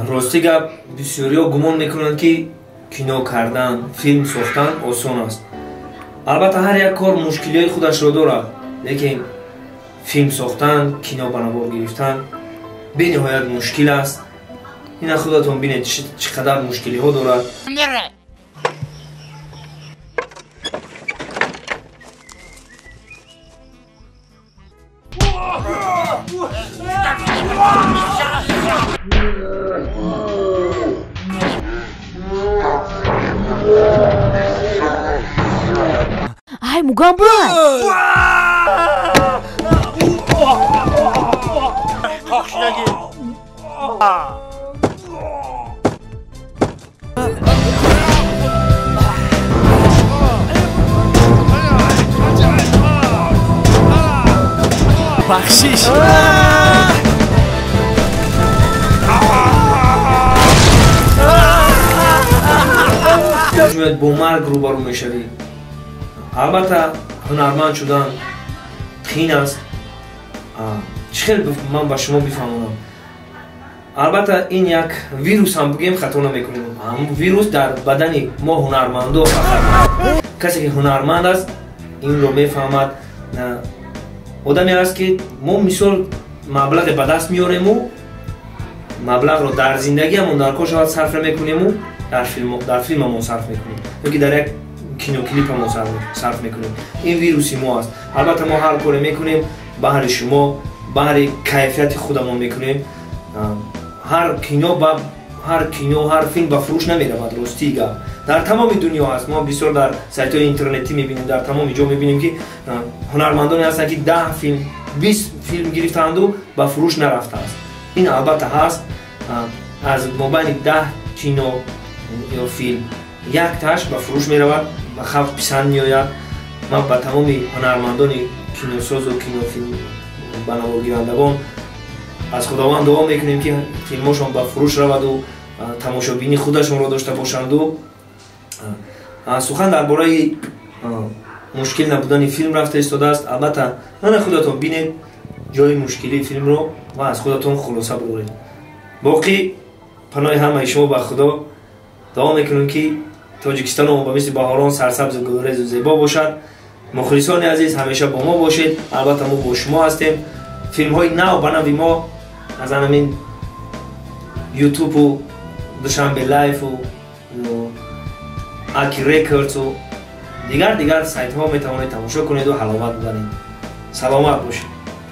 Рости гап, бисёриҳо гумон мекунанд, ки кино кардан, филм сохтан осон аст. Албатта, ҳар як кор мушкилиҳои худашро дорад, лекин филм сохтан, кино ба навор гирифтан бениҳоят мушкил аст. Ина худатон бинед, чӣ қадар мушкилиҳо дорад. Ай, Мугамбай! Бахшиш! Бо марг рӯбарӯ мешавӣ. Албатта, ҳунарманд шудан қиин аст. Чӣ хел ман ба шумо бифаҳмонам? Албатта, ин як вирус ҳам бигӯем, хато намекунем. Вирус дар бадани мо ҳунармандо. Касе ки ҳунарманд аст, инро мефаҳмад. Одаме аст, ки мо мисол маблағе ба даст меорему, маблағро дар зиндагиамон дар кор шавад сарф намекунему, дар филмамон сарф мекунем ё ки дар як киноклипамон сарф мекунем. Ин вируси мо аст. Албатта, мо ҳар коре мекунем, баҳри шумо, баҳри кайфияти худамон мекунем. Ҳар кино, ҳар филм ба фурӯш намеравад. Ростии гап, дар тамоми дунё ҳаст. Мо бисёр дар сайтҳои интернетӣ мебинем, дар тамоми ҷо мебинем, ки ҳунармандоне ҳастанд, ки 10 филм, 20 филм гирифтаанду ба фурӯш нарафтааст. Ин албатта ҳаст. Аз мобайни 10 кино ё филм якташ ба фурӯш меравад, ба халқ писанд меояд. Ман ба тамоми ҳунармандони киносозу кинофилм ба наворгирандагон аз Худованд дуо мекунем, ки филмошон ба фурӯш раваду тамошобини худашонро дошта бошанду. Сухан дар бораи мушкил набудани филм рафта истодааст. Албатта, ана худатон бинед ҷои мушкилии филмро ва аз худатон хулоса буред. Боқӣ паноҳи ҳамаи шумо ба Худо. Дуо мекунем, ки Тоҷикистоно ба мисли баҳорон сарсабзу гулрезу зебо бошад. Мухлисони азиз, ҳамеша бо мо бошед. Албатта, мо бо шумо ҳастем. Филмҳои нав ба нави мо аз анамин Ютубу, Душанбе Лайфу, Аки Рекордсу, дигар дигар сайтҳо метавонед тамошо кунеду ҳаловат бибаред. Саломат бошед.